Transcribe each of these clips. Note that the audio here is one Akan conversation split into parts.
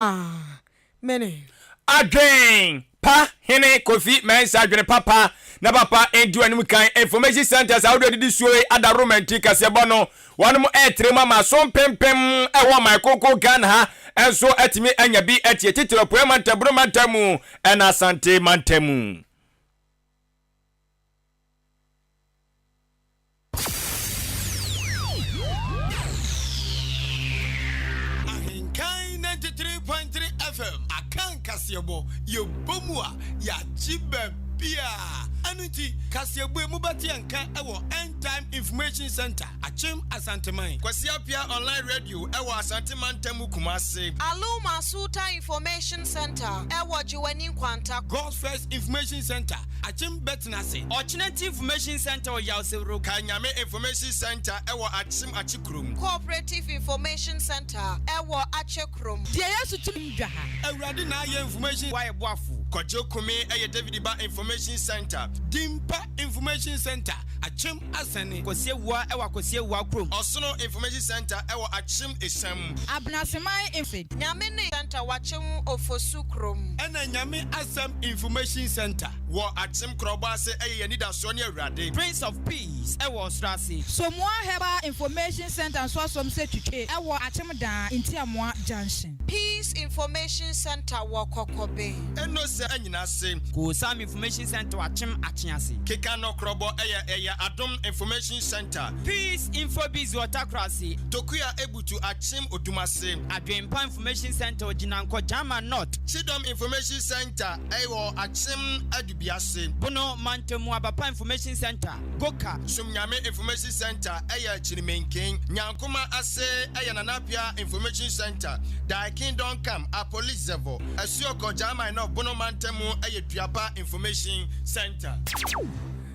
Amen. Adwen Pa Hene Kofi Mensah Adwene Papa na Papa Ndi W'anim Kan Information Centers ahodoɔ adidi soɔ yi ada Roma nti kaseɛbɔ no wɔnom ɛretrɛ mu ama aso mpempem ɛwɔ ɔman kronkron Ghana ha nso atumi anya bi atie titire Apueɛ Mantam, Bono Mantam mu ɛna Asante Mantam mu. Ahenkan 93.3 FM Akan kaseɛbɔ yɛbɔ mu a yɛagye baabiaa ɛno nti kaseɛbɔ yi mobɛte yɛn nka wɔ End Time Information Center Akyem Asanteman. Kwasi Appiah Online Radio wɔ Asante Mantam mu Kumase. Aluma Sultan Information Center wɔ Gyewane Nkwanta. God's First Information Center Akyem Bɛtenase. Ɔkyenati Information Centre wɔ Yawsewuro. Kanyame Information Centre wɔ Akyem Akyekrom. Cooperative Information Centre wɔ Akyekrom. Deɛ Yesu tumi dwa ha. Awurade na ayɛ Information. Wayɛ boafo. Kwadwo Kumi yɛ David Ba Information Centre. Dimpa Information Centre, Akyem Asɛne. Kwasi Awuah wɔ Akwasi Awuah kurom. Ɔsono Information Centre wɔ Akyem Esiam. Abenaseman Inf. Nyame ne Centre wɔ Akyem Ofosu kurom. Ɛna Nyame Asɛm Information Centre. Wɔ Akyem Korɔbɔ ase ɛyɛ yɛn anidasoɔ ne Awurade. Prince of Peace wɔ ɔsoro ase. Somoa Herbal Information Centre nso asom sɛ twitwe wɔ Akyem Daa, Ntiamoa Junction. Peace Information Centre wɔ Kɔkɔbe. Eno sɛ anyina ase. Kosam Information Centre wɔ Akyem Akyease. Keka Nɔkorɔbɔ ɛyɛ ɛyɛ Adom Information Centre. Peace Info Biz wɔ Takorase. Tokua Ebutu Akyem Odumase. Adwenpa Information Centre wɔ Gyinankɔ Gyama North. Kyidɔm Information Centre ɛwɔ Akyem Adubiase. Bono Mantamu Abapa Information Centre, Goka. Somnyame Information Centre ɛyɛ Kyirimenken. Nyankoma ase ɛyɛ Nana Appiah Information Centre. Thy Kingdom Come, Apolizevo. Asuokɔ Gyama North Bono Mantamu ɛyɛ Duapa Information Centre.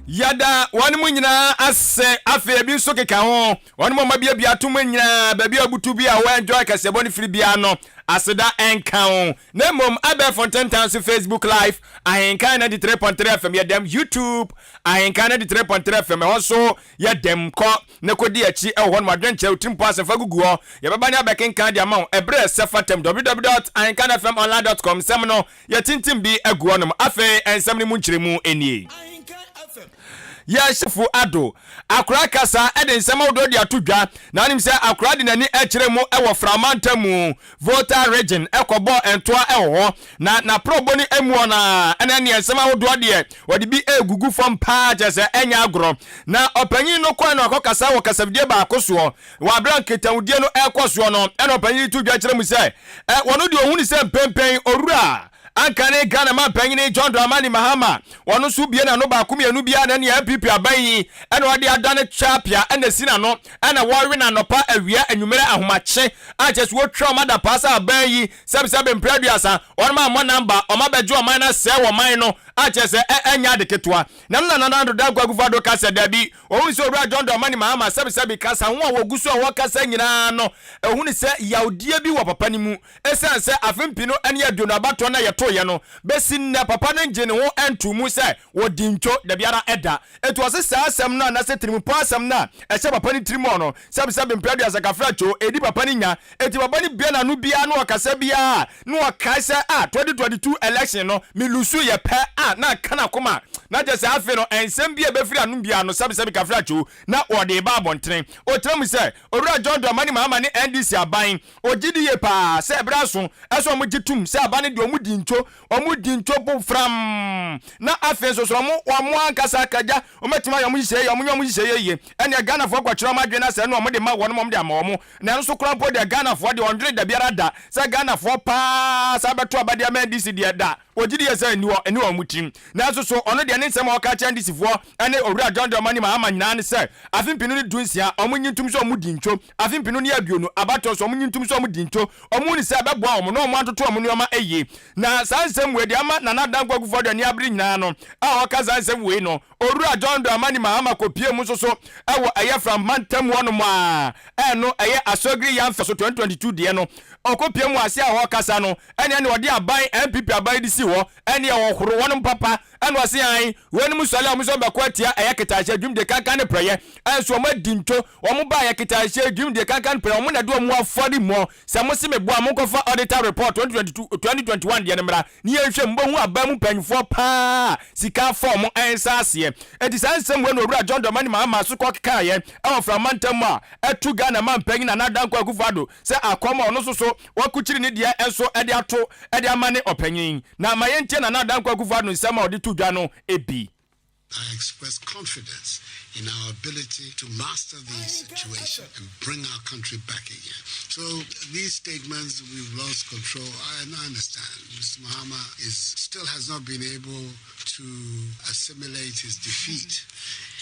Yɛda wɔn mo nyinaa ase. Afei ebi nso keka ho. Wɔn mo a wɔabiabia ato mu nyinaa, baabi a wobutu bi a wɔ enjoy kaseɛbɔ no firi biara no, aseda nka wo. Na mmom abɛɛfo ntentan so Facebook live, Ahenkan 93.3 FM yɛ dɛm, YouTube, Ahenkan 93.3 FM, ɛhɔ nso yɛ dɛm. Kɔ na kɔdi akyi wɔ hɔ nom, adwenkyerɛ, wo tirim pɔ asɛmfa gugu hɔ. Yɛbɛba ne abɛkenkan de ama wo ɛberɛ a ɛsɛ fata mu. www.ahenkanfmonline.com Nsɛm no Yɛatintim bi agu hɔnom. Afei nsɛm no mu nkyerɛmu nie. Yɛhyɛ Ado Akora kasa de nsɛm ahodoɔ de ato dwa. Na wonim sɛ Akora de n'ani kyerɛ mu wɔ Frao mantam mu, Volta Region, kɔbɔɔ ntoa wɔ hɔ. Na n'aprɔbɔ no mu hɔ no ara na ɛneɛ nsɛm ahodoɔ deɛ wɔde bi regugu fam paa kyerɛ sɛ ɛnyɛ agorɔ. Na ɔpanyin no kɔɛ na wakɔkasa wɔ kasafidie baako soɔ. Wɔ aberɛ a nkitahodie no rekɔ soɔ no, ɛna ɔpanyin yi to dwa kyerɛ mu sɛ, ɛ, wɔno deɛ ɔhunu sɛ mpɛnpɛn Owura anka ne Ghana manpanyini John Dramani Mahama, ɔno nso bue n'ano baako mmienu biara na ɛneɛ NPP aban yi ɛna ɔde adane twapia ɛna ɛsi n'ano ɛna wɔwe no anɔpa, awia, anwummerɛ, ahomakye a kyerɛ sɛ wɔtwa wɔn adapaa sɛ aban yi sɛbesɛbe mprɛ aduasa wɔnom ammɔ namba wɔn abɛgye ɔman no asɛe ɔman no a kyerɛ sɛ ɛ, ɛnyɛ ade ketewa. Na ɛno na Nana Addo Dankwa Akufo-Addo ka sɛ dabi, Ohun sɛ Owura John Dramani Mahama sɛbesɛbe kasa ho a wɔgu so a wɔkasa nyinaa no, ohun sɛ yawdie bi wɔ papa no mu. Esiane sɛ afe mpenu ne aduonu abatoɔ no a yɛtoeɛ no bɛsi nnɛ papa no ngyee ne ho ntoo mu sɛ wɔdi ntwo dabiara da. Enti ɔse saa asɛm no anaasɛ tirimupɔ asɛm no a ɛhyɛ papa no tirim hɔ no, sɛbesɛbe mprɛ aduasa kafra kyoo, ɛdi papa no nya. Enti papa no bue n'ano biara na ɔkasa biara a, na ɔkae sɛ ah 2022 election no me lusu yɛ pɛ a na aka n'akoma na kyerɛ sɛ afei no nsɛm bi a ɛbɛfiri anom biara no sɛbesɛbe kafra kyoo na ɔde reba abɔntene. Ɔtena mu sɛ Owura John Dramani Mahama ne NDC aban ɔgye di yie paa sɛ ɛberɛ aso sɛ wɔgye tom sɛ aba no deɛ wɔdi ntwo wɔdi ntwo bo fram na afei nso so wɔn wɔn ankasa akagya wɔatumi ayɛ wɔn nhyehyɛeɛ yie wɔnyɛ wɔn nhyehyɛeɛ yie ɛnneɛ Ghanafoɔ kɔkyerɛ wɔn adwene na sɛ ɛno wɔde ma wɔn wɔde ama wɔn Na ɛno nso koraa mpo deɛ Ghanafoɔ deɛ wɔndwene dabiara da sɛ Ghanafoɔ paa san bɛto aba de ama NDC deɛ da. Wɔgye die sɛ ɛnni hɔ, ɛnni wɔn tirim. Nanso so ɔno deɛ ne nsɛm a ɔka kyerɛ NDCfoɔ ne Owura John Dramani Mahama nyinaa ne sɛ afe mpenu ne dunsia wɔn nyi ntom sɛ wɔn di ntwo, afe mpenu ne aduonu abatoɔ nso wɔn nyi ntom sɛ wɔn di ntwo. Wɔn hu no sɛ ɛbɛboa wɔn na wɔn antoto wɔn nneɛma yie. Na saa nsɛm wei deɛ ama Nana Dankwa Akufo-Addo ani abere nyinaa no a ɔka saa nsɛm wei no, Owura John Dramani Mahama kɔpuee mu nso so wɔ ɛyɛ Fram mantam hɔ nom a ɛno ɛyɛ Asogiri Yanfɛ so 2022 deɛ no. Ɔkɔpie mu ase a ɔɔkasa no, ɛneɛ na ɔde aban, NPP aban de si hɔ, ɛneɛ ɔhoro wɔnom papa, ɛna ɔse ae, weinom sɔre a wɔn nso bɛko atia ɛyɛ ketahyɛ, dwumdie kankan ne prɛyɛ, ɛnso wɔn adi nto, wɔn baa ɛyɛ ketahyɛ, dwumdie kankan ne prɛyɛ, wɔn na ɛde wɔn afɔre muɔ, sɛ mo se meboa a, monkɔfa auditor report 2022, 2021 deɛ no mmra, ne yɛnhwɛ mu, mobɛhu aban mu mpanyinfoɔ paa a sika afa wɔn nsa aseɛ. Enti saa nsɛm wei na Owura John Dramani Mahama so kɔkekaeɛ ɛwɔ Frama mantam mu a ɛto Ghana manpanyin Nana Dankwa Akufo-Addo sɛ akɔm a ɔno nso so wakukyiri ne deɛ nso de ato de ama ne ɔpanyin. Na ma yɛntie Nana Dankwa Akufo-Addo nsɛm a ɔde too dwa no bi. I express confidence in our ability to master the situation and bring our country back again. So these statements, we've lost control. I understand. Mr. Mahama is still has not been able to assimilate his defeat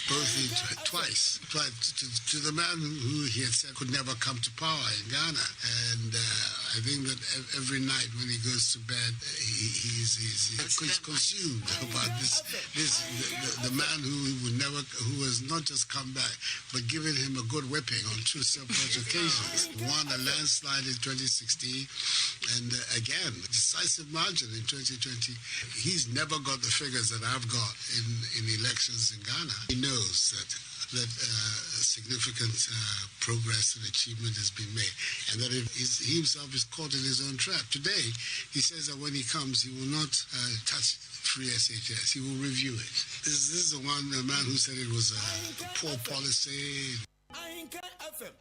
both in, twice, twice to, to the man who he had said could never come to power in Ghana. And uh, I think that every night when he goes to bed, he, he's, he's, he's consumed about this, this the, the, the man who would never, who has not just come back, but given him a good whipping on two separate occasions. Won a landslide in 2016, and uh, again, decisive margin in 2020. He's never got the figures that I've got in, in elections in Ghana. He knows that that uh, significant uh, progress and achievement has been made, and that if he himself is caught in his own trap. Today, he says that when he comes, he will not uh, touch free SHS. He will review it. This, this is the one, the man who said it was a poor policy.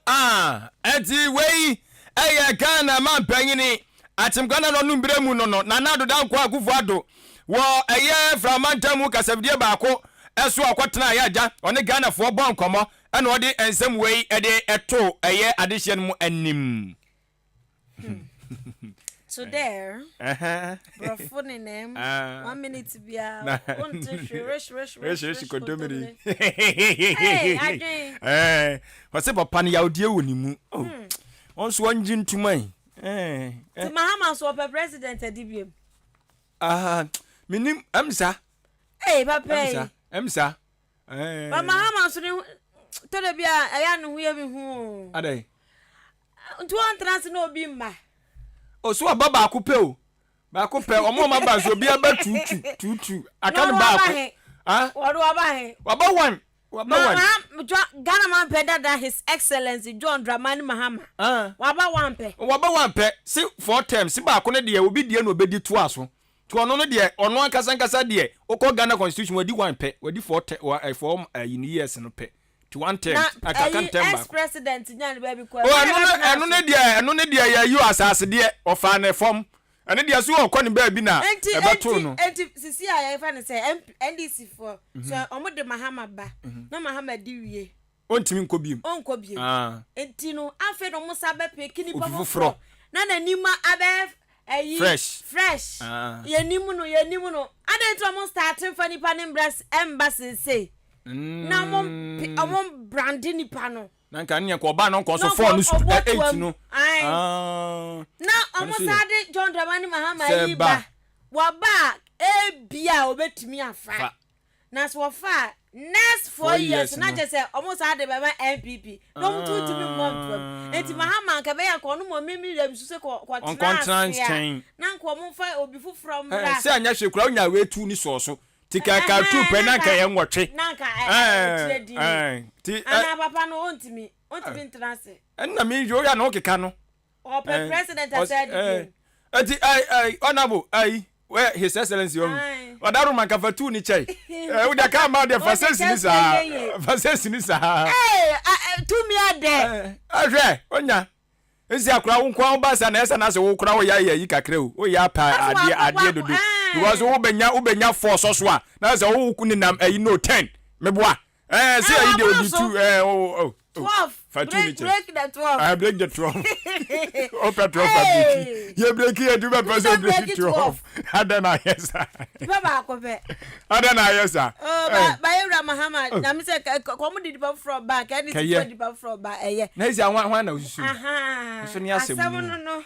Ah, ɛnti wei ɛyɛ Ghana mampanyini Akyem Ghana no ɔnom berɛ mu no no Nana Addo Dankwa Akufo Addo wɔ ɛyɛ Frama ntam mu kasafidie baako ɛso a ɔkɔtena ɛyɛ agya ɔne Ghanafoɔ bɔ nkɔmmɔ ɛna ɔde nsɛm wei ɛde ɛto ɛyɛ adehyeɛ no mu anim. To there, brɔfo nenam, one minute bia, wonte hwee, rich rich rich rich kontomire. Hey, adwen. Eh, ɔsɛ papa no yawdeɛ wɔ ne mu. Oh, hmm. Ɔnso ɔngye ntoma yi. Eh, eh. Ti Mahama nso ɔpɛ president adi biem. Ah, menim, ɛmsa. Hey, papa yi. Ɛmsa, ɛmsa. Ba Mahama nso ne tɔdɔ bi a ɛyɛ ne ho yɛ me hu o. Adɛn? Nti wɔntena ase na obi mma. O so ɔba baako pɛ o. Baako pɛ ɔmo ɔmo aba nso obi aba tuutu tuutu aka no baako. Ah? Wɔde waba he. Waba one. Waba one. Mahama Ghana man pɛ dada His Excellency John Dramani Mahama. Ah. Waba one pɛ. Waba one pɛ. Se four terms se baako no deɛ obi deɛ na obedi toa so. Nti ɔno no deɛ ɔno ankasa ankasa deɛ wokɔ Ghana constitution wadi one pɛ wadi four tɛ wa eh, four ayi no years no pɛ nti one term Na aka aka ayi term ex baako. president nya ne baabi kɔ O ɛno ɛno na no ɛbɛtena ɛno so. ne deɛ ɛno ne deɛ yɛyi o asase deɛ ɔfaa ne fam ɛno deɛ so ɔkɔ ne baabi na Enti ɛbɛtoo enti no. enti sisi a yɛfa no sɛ MP, NDC foɔ sɛ ɔmo de Mahama ba na Mahama di wie Ɔntumi nkɔ biom. Ɔnkɔ biom. Ah. Nti no afei na ɔmo sa bɛ peke nipa Obi foforɔ foforɔ. na n'anim abɛyɛ ɛyi. Fresh. Fresh. Ah. Yɛnim no yɛnim no. Adɛn nti na ɔmo start nfa nipa no mbra ɛmba seesei. Na ɔmo pe ɔmo brande nipa no. Na nka ne nka ɔbaa no nkɔ Na so four no ɔkɔ ɔbɔ eight toam. no. Ae. Ah. Na Ɛno ɔmo nso yɛ. saa de John Dramani Mahama Sɛ yi ba. ba. Wɔba a ebia obetumi afa. Fa. Na sɛ wɔfa a next four years na kyerɛ sɛ ɔmo saa de bɛma NPP na ɔmo tumi tumi mmɔ ntoam. Nti Mahama anka ɛbɛyɛ anka ɔno mmom me me werɛ nsu sɛ kɔ kɔtena ase a na anka ɔmo nfa obi foforɔ mmra. Sɛ anyɛ hwee koraa wonya wei tu ne sɔɔ so ti ka ka tu pɛ na anka yɛ nwɔtwe. Na anka ɛkyerɛ din. Ti Anaa papa no ɔntumi ɔntumi ntena ase. Ɛnna mi yɛ oyɛ na ɔkeka no. Ɔpɛ president asɛ adi bio. Eti ai ai honorable ai wɛ his excellency ɔhu ɔdaro man kafa tu ni kyɛi ɛ wode ka ma deɛ fa sɛsi ni saa fa sɛsi ni saa. Ee tumi adɛ. Ɛhwɛ onya nsi akora wo nkoa wo ba sa na ɛsɛ na sɛ wo kora wo yɛ ayi kakra o wo yɛ apa adeɛ adeɛ dodo because wo bɛnya wo bɛnya four sɔ so a na sɛ wo nenam ayi no ten meboa Ɛɛ sɛ ayi deɛ odi tu ɛɛ o o. 12. Fa tu ne break kyɛ. break the 12. Ah break the 12. O pɛ 12 fa break. Yɛ break yɛ tu bɛ pɛ sɛ break 12. Adɛn na ayɛ saa. Nipa baako pɛ. Adɛn na ayɛ saa. Oh ba ba yɛ wura Mahama na mi sɛ kɔmu di nipa foforɔ ba kɛ ne ti fɔ nipa foforɔ ba ɛyɛ. Na esi ahwan hwan na osusu. Ahan. Nso ne asɛm no. Asɛm no no.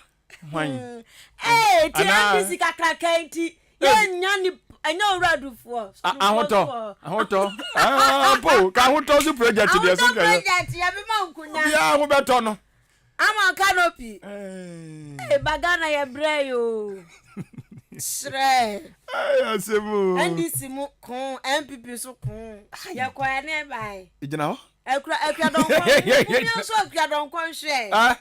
Hwan? Ee ti NDC kakraka nti yɛnya ni ɛnyɛ owura dufoɔ. Ahotɔ ahotɔ ah po ka ahotɔ so project deɛ so Ahotɔ project yɛ bi ma nkunya. Obiara ho bɛtɔ no. Ama canopy. Ee ba Ghana yɛ brɛ yoo. Kyerɛ. Ay asɛm o. NDC mu ko, NPP nso ko. Yɛ kɔ yɛ ne bae. Egyina hɔ. Akura akura dɔnkɔ. Mumia nso akura dɔnkɔ nhwɛ. Ah.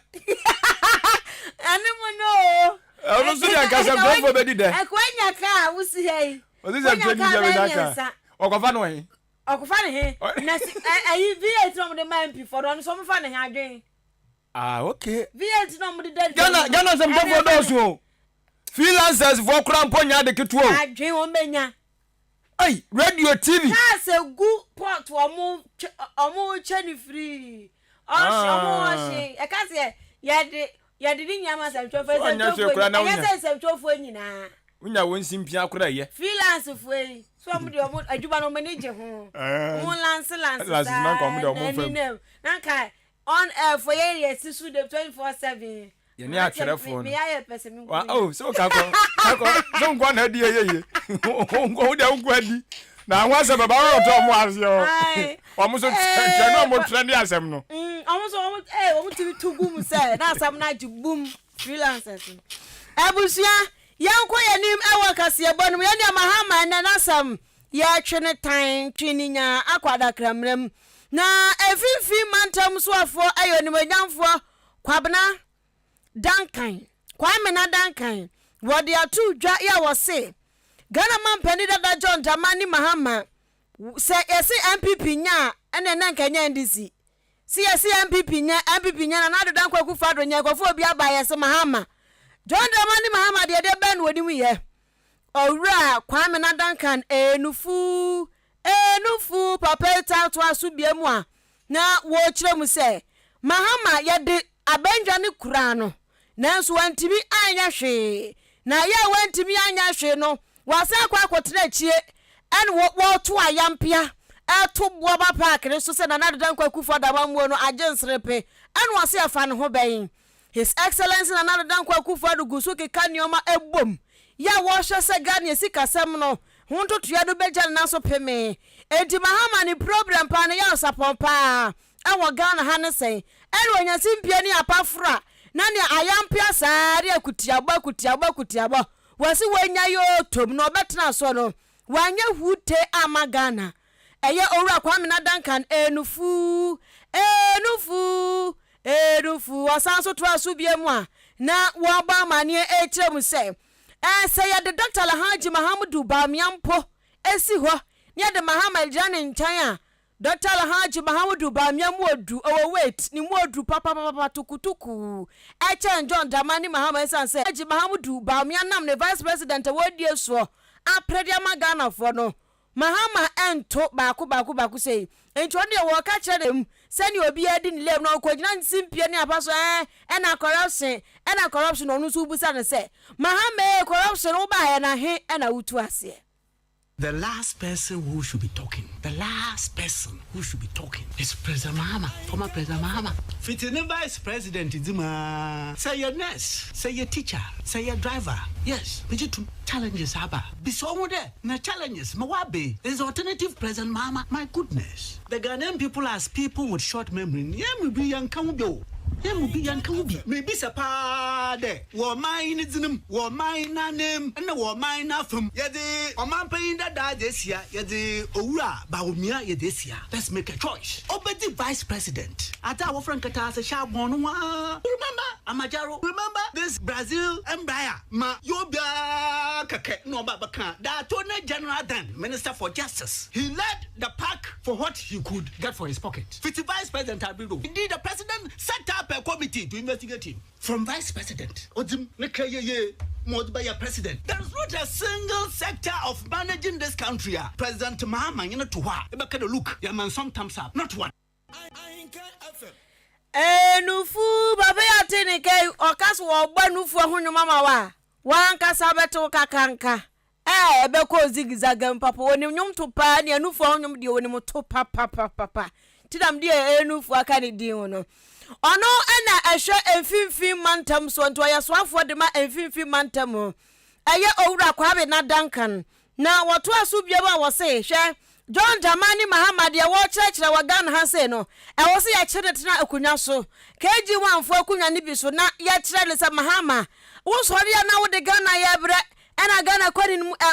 Ɛne mu no o. Ɔno nso deɛ nka sɛ nkurɔfoɔ bɛdi dɛ. Ɛkɔ nya kaa wosi ha yi. Ɔsi sɛ ntwa ni deɛ bɛnya kaa. Ɔkɔfa no he. Ɔkɔfa ne he. Na si ɛyi V8 na ɔmo de ma MP fɔ no ɔno nso ɔmo fa ne he adwen. Ah okay. V8 na ɔmo de da Ghana Ghana nsɛmtɛfoɔ dɔɔso o. Freelancers foɔ koraa mpo nya ade ketewa o. Adwen wɔn bɛnya. Ei radio TV. Cars egu port ɔmo ɔmo kyɛ ne free. Ɔhye ɔmo ɔhye ɛka sɛ yɛde yɛde ne nyinaa ma nsɛmtwerɛfoɔ nsɛmtwerɛfoɔ ɛnyɛ sɛ nsɛmtwerɛfoɔ nyinaa. Wonya wɔn nsimpia koraa ɛyɛ. Freelance foɔ yi so ɔmo deɛ ɔmo adwuma no ɔmo ani gye ho. Ɔmo lanse lanse saa na ani nam na nka On air for yɛn yɛ si so de 24/7. Yɛne atwerɛfoɔ no. Meyɛ pɛ sɛ me nko. Oh, sɛ woka kɔ kakɔ sɛ nko na adi yɛ yie. Nko wo deɛ nko adi. Na ho asɛm bɛba wɔtɔ ɔmo aseɛ hɔ. Ɔmo so twɛ ne ɔmo twɛ ne asɛm no. Ɔmo so ɔmo ee ɔmo tumi to gu mu sɛ na asɛm no agye bum freelancers. Abusua yɛnkɔ yɛn anim ɛwɔ kaseɛbɔ no mu yɛn deɛ Mahama ɛnɛ n'asɛm yɛtwe ne tan twe ne nyaa akɔ adakrammerɛ mu. Na Mfimfini Mantam soafoɔ yɛ Onimuonyamfoɔ Kwabena Duncan, Kwamena Duncan. Wɔde ato dwa yɛ a wɔse Ghana mampanin dada John Dramani Mahama sɛ yɛse NPP nya a ɛneɛ na nka ɛnyɛ NDC. Se yɛse NPP nya, NPP nya, Nana Addo Dankwa Akufo Addo nya, nkurɔfoɔ obi aba yɛse Mahama. John Dramani Mahama deɛ deɛ bɛn na ɔnim yɛ? Owura Kwamena Duncan Enufu Ee nufu papa yi taa toa so bia mu a na wɔrekyerɛ mu sɛ Mahama yɛde abannwa no kuraa no nanso wantumi anyɛ hwee na yɛ a wantumi anyɛ hwee no wasan akɔ akɔtena akyie ɛne wɔreto ayampea ɛreto boɔ ba paake no so sɛ Nana Addo Dankwa Akufo Addo amammuo no agye nserepe ɛne ɔse ɛfa ne ho bɛn. His Excellency Nana Addo Dankwa Akufo Addo gu so keka nneɛma bom yɛ a wɔrehwɛ sɛ Ghana sikasɛm no ho ntotoeɛ no bɛgya ne nan so pemee. Enti Mahama ne problem paa ne yaresapɔn paa wɔ Ghana ha ne sɛn? Ɛne ɔnya simpie ne apafra na nea ayampea saa ne akutiabɔ akutiabɔ akutiabɔ wɔse wanya yoo tom na ɔbɛtena soɔ no wanyɛ huute amma Ghana. Ɛyɛ Owura Kwamina Duncan Enufuu Enufuu Enufuu. Ɔsan nso toaa so bio mu a na wɔrebɔ amanneɛ rekyerɛ mu sɛ, ɛɛ sɛ yɛde Dɔkta Alhaji Mahamudu Bawumia mpo si hɔ na yɛde Mahama gyina ne nkyɛn a, Dɔkta Alhaji Mahamudu Bawumia mu odu, ɔwɔ weight, ne mu oduru papapapapa tukutuku kyɛn John Dramani Mahama esiane sɛ Alhaji Mahamudu Bawumia nam ne Vice President a wɔredie soɔ apere de ama Ghanafoɔ no Mahama nto baako baako baako sei nti ɔno deɛ wɔka kyerɛ no sɛdeɛ obiara di ne lane no ɔkɔgyina simpie ne apa so ɛɛ ɛna corruption ɛna corruption ɔno nso wobisa no sɛ Mahama ee corruption wobaeɛ no ahe ɛna wotu aseɛ. The last person who should be talking, the last person who should be talking is President Mahama, former President Mahama. Fiti ne vice president dzi mu ara, sɛ yɛ nurse, sɛ yɛ teacher, sɛ yɛ driver, yes, megye tom, challenges aba. Bisa woho dɛ, Na challenges ma wɔaba yi is alternative President Mahama, my goodness. The Ghanaian people as people with short memory no, yɛn mu bi yɛnka ho bi o, yɛn mu bi yɛnka ho bi. Mebisa paa dɛ, wɔ ɔman yi ne dzin mu, wɔ ɔman yi n'ananmu na wɔ ɔman yi n'afamu, yɛdze ɔmampanyin dada dze esia, yɛdze Owura Bawumia yɛdze esia, let's make a choice. Obedzi vice president. Adze a wɔfrɛ no nkataase hyɛ abɔn no ho ara, you remember Amajaro, remember this Brazil Embraer? Ma yɛ obiara kɛkɛ na ɔba bɛka the attorney general then minister for justice he led the pack for what he could get for his pocket fiti vice president abere indeed the president set up a committee to investigate him from vice president odzim ne kra yeye ma ɔdze bɛyɛ president there is not a single sector of managing this country a president Mahama nye no to hɔ a ebɛka dɛ look yɛma nsɔm thumbs up not one. Ee nufu papa yi ate ne nka yi ɔka so wɔbɔ nufu ho nnwom ama wo a wankasa bɛte wo kakanka ɛɛ ɛbɛkɔ zigzag papa onim nnwom to paa ne nufu ho nnwom deɛ onim to papapapapa ti nam deɛ ee nufu aka ne din ho no ɔno ɛna ɛhwɛ mfimfini mantam soɔ nti ɔyɛ soafoɔ de ma mfimfini mantam ɛyɛ owura Kwame na Duncan Na wɔtoaa so bio a wɔse, Hwɛ, John Dramani Mahama deɛ wɔrekyerɛkyerɛ wɔ Ghana ha sei no, ɛwɔ sɛ yɛkyere no tena akonnwa so, KG1 foɔ akonnwa no bi so na yɛkyerɛ no sɛ Mahama, wosɔre a na wode Ghana yɛbrɛ, ɛna Ghana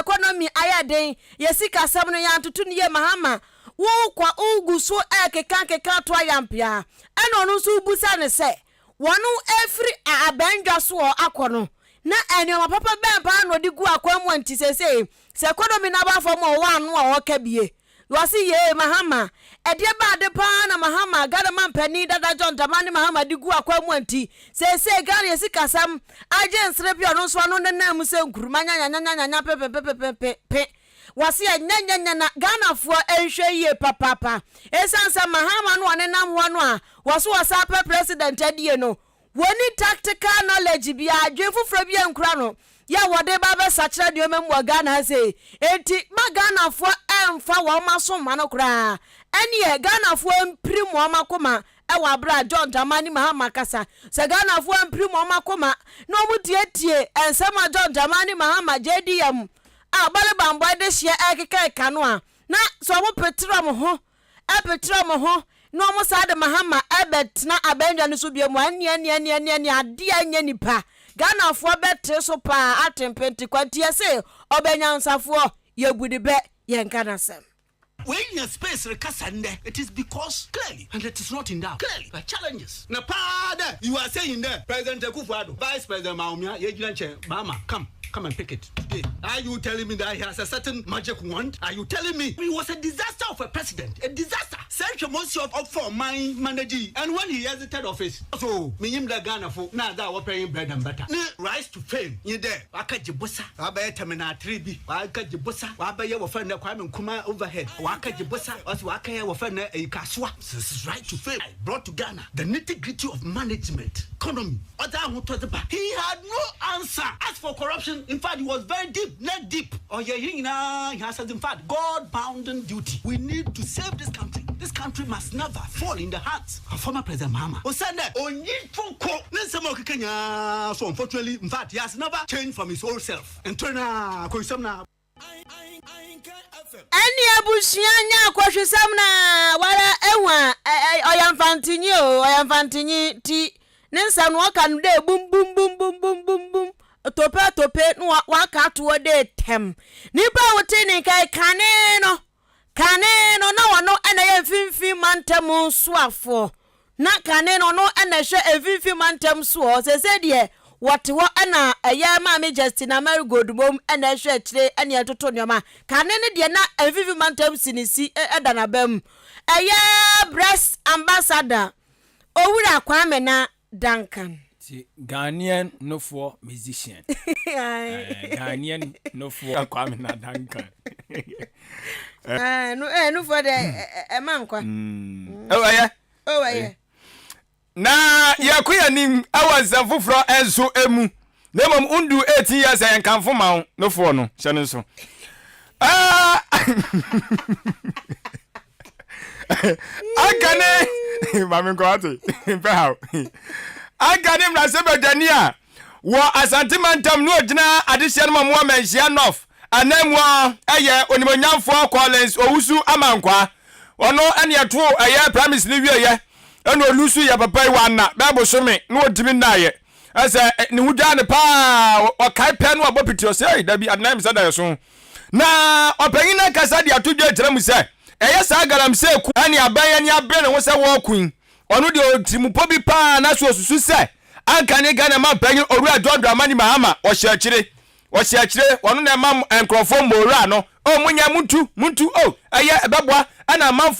economy ayɛ den, yɛ sikasɛm no yɛantoto no yie Mahama, wokɔ wogu so ɛrekeka keka ato ayampea, ɛna ɔno nso wobusa no sɛ wɔn ɛfiri abɛndwa soɔ akɔ no, na nneɛma papa bɛn paa na ɔde gu akwan mu a nti seesei Sɛ economy no aba fam a ɔwɔ ano a ɔka bie. Wɔse yee Mahama. Ɛdeɛ bɛ ade paa na Mahama, Ghana manpanin dada John Dramani Mahama de gu akwan mu a nti seesei Ghana yɛ sikasɛm agye nsere pe ɔno nso ano nenam mu sɛ nkuruma nyanyanyanyanya pepepepepepe. Wɔse ɛnyɛnyɛnyɛ na Ghanafoɔ nhwɛ yie papaapa. Esiane sɛ Mahama no ɔnenam hɔ no a wɔse ɔsan pɛ president adie no Wɔnni tactical knowledge biara, adwene foforɔ biara nkura no yɛ a wɔde ba abɛsakyera nneɛma mu wɔ Ghana ha sei. Enti ma Ghanafoɔ mfa wɔn aso mma no koraa. Ɛnneɛ Ghanafoɔ mpirim wɔn akoma wɔ aberɛ a John Dramani Mahama kasa. Sɛ Ghanafoɔ ampirim wɔn akoma na wɔtietie nsɛm a John Dramani Mahama, JDM, a ɔbɔne bammɔ de hyeɛ rekeka no a, na sɛ wɔpetere wɔn ho ɛpetrɛ ɔmo ho na ɔmo saa de Mahama ɛbɛtena abɛndwa no so biom a ɛneɛ ɛneɛ ɛneɛ ɛneɛ ɛneɛ adeɛ a ɛnyɛ nipa Ghanafoɔ bɛtere so paa ate mpentekwa nti yɛse ɔbɛnyansafoɔ yɛbu ne bɛ yɛnka n'asɛm. Wei space rekasa ndɛ it is because clearly and it is not in doubt clearly the challenges na paa dɛ you are saying dɛ President Akufo-Addo, Vice President Bawumia yɛgyina nkyɛn Mahama come come and pick it today are you telling me that he has a certain magic wand are you telling me he was a disaster of a president a disaster sɛ nhwɛ mo nsi ɔfa ɔman manage and when he exited office so menyim dɛ Ghanafo na adze a wɔpɛ nye bread and butter ne rise to fame nye dɛ waka gye bosa wabɛyɛ terminal 3 bi waka gye bosa wabɛyɛ wɔfrɛ no Kwame Nkrumah overhead waka gye bosa ɔsi waka yɛ wɔfrɛ no ɛyi kasoa. This is right to fame brought to Ghana the nitty gritty of management economy ɔdze ahotɔ dze ba. He had no answer. As for corruption, in fact, he was very deep, neck deep. Ɔyɛ yɛn nyinaa hɛn asɛdze. In fact, God bounden duty. We need to save this country. This country must never fall in the hands of former President Mahama. Osiandɛ onnyi foko ne nsɛm a ɔkeka nyinaa so unfortunately, in fact, he has never changed from his old self. Ntor no ara, akɔhwisɛm no ara. Ɛne abusua nyɛ akɔhwisɛm na wara ehu a ɔyɛ mfantenyi o ɔyɛ mfantenyi ti ne nsɛm no ɔka no dɛ bum bum bum bum bum bum bum tope tope na waka ato hɔ dɛ tɛm nipa a wote ne nka kane no Kane no, na ɔno na ɛyɛ Mfimfini Mantam soafoɔ. Na kane no, ɔno na ɛhwɛ Mfimfini Mantam soɔ. Seesei deɛ, wɔte hɔ na ɛyɛ Maame Justina Marigold mmom na ɛhwɛ akyire ne ɛtoto nneɛma. Kane no deɛ, na Mfimfini Mantam si ne si da n'aba mu. Ɛyɛ Breast Ambassador, Owura Kwame Na Duncan. Ti Ghanaian nofoɔ musician. Eh, Ghanaian nofoɔ Kwame na Duncan. Eh, no, eh, nofoɔ de ɛma nkwa. Oh, ɛyɛ. Oh, ɛyɛ. Na yɛkɔ yɛn anim ɛwɔ nsɛm foforɔ nso emu. Na mmom wondu 18 years a yɛnkamfo ma wo nofoɔ no hyɛ no nso. Ah! Anka ne maame nkɔ ate mpɛ haw. Anka ne mmarahyɛbadwani a wɔ Asante mantam no ogyina adehyeɛ no ma mu Amanhyia North ananmu a ɛyɛ onimonyamfoɔ Collins Owusu Amankwaa. Ɔno ɛne ɛtoo ɛyɛ primaries no wieɛ ɛna olusu yɛ papa yi wanna bɛɛ bosome na ɔntumi nnaeɛ. Ɛsɛ ne ho dwaa no paa ɔkae pɛ no abɔ piti ɔsɛ ei dabi adenan me sɛ da yɛ so. Na ɔpanyin no ankasa de ato dwa akyerɛ mu sɛ, ɛyɛ saa galamsey ko ne aban ani abere ne ho sɛ wɔreko yi, ɔno deɛ ɔwɔ tirimupɔ bi paa na so ɔsusu sɛ anka ne Ghana manpanyin Owura John Dramani Mahama ɔhyɛ akyire, ɔhyɛ akyire, ɔno na ɛma nkurɔfoɔ mmɔ owura no, oh monyɛ, montu, montu, oh ɛyɛ, ɛbɛboa, ɛna amanfoɔ.